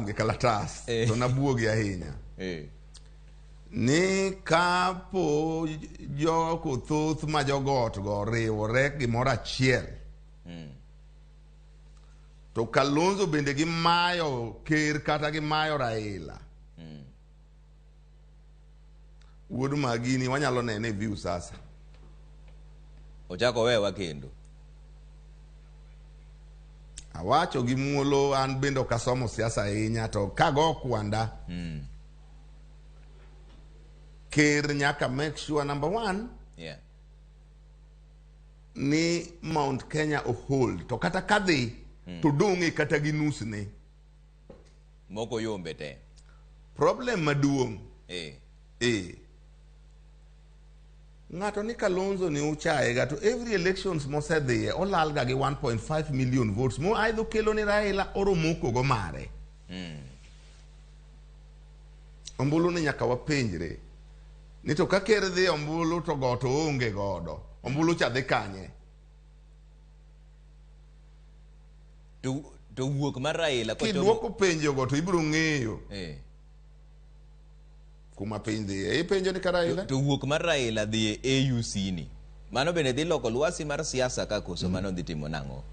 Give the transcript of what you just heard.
gi kalatas to nabuogi ahinya. Ni kapo jokothoth ma jogot go riwore gimoro achiel. To Kalonzo bende gimayo ker kata gimayo Raila. Wuod magini wanyalo nene e view sasa. Ochako wewa kendo. Awacho gi muolo an bende ok asomo siasa ahinya to kago kwanda. Ker nyaka make sure number one ni Mount Kenya ohold to kata kadhi to dong'e kata gi nus ne. Moko yombe te. Problem maduong'. Ng'ato ni Kalonzo ni uchaye ga to every elections mosedhiye olal ga gi 1.5 million votes mo aidho kelo ni Raila oromoko go mare. Ombulu ni nyaka wapenjre ni to ka ker dhi ombulu to got oonge godo ombulu cha dhi kanye? To wuok mar Raila kochomo Kiduoko penjo go to ibiro ng'eyo kuma piny dhiye. Ipenjo ni ka Raila? To wuok mar Raila dhi e AUC ni. Mano bende dhi loko lwasi mar siasa ka koso mano dhi timo nang'o?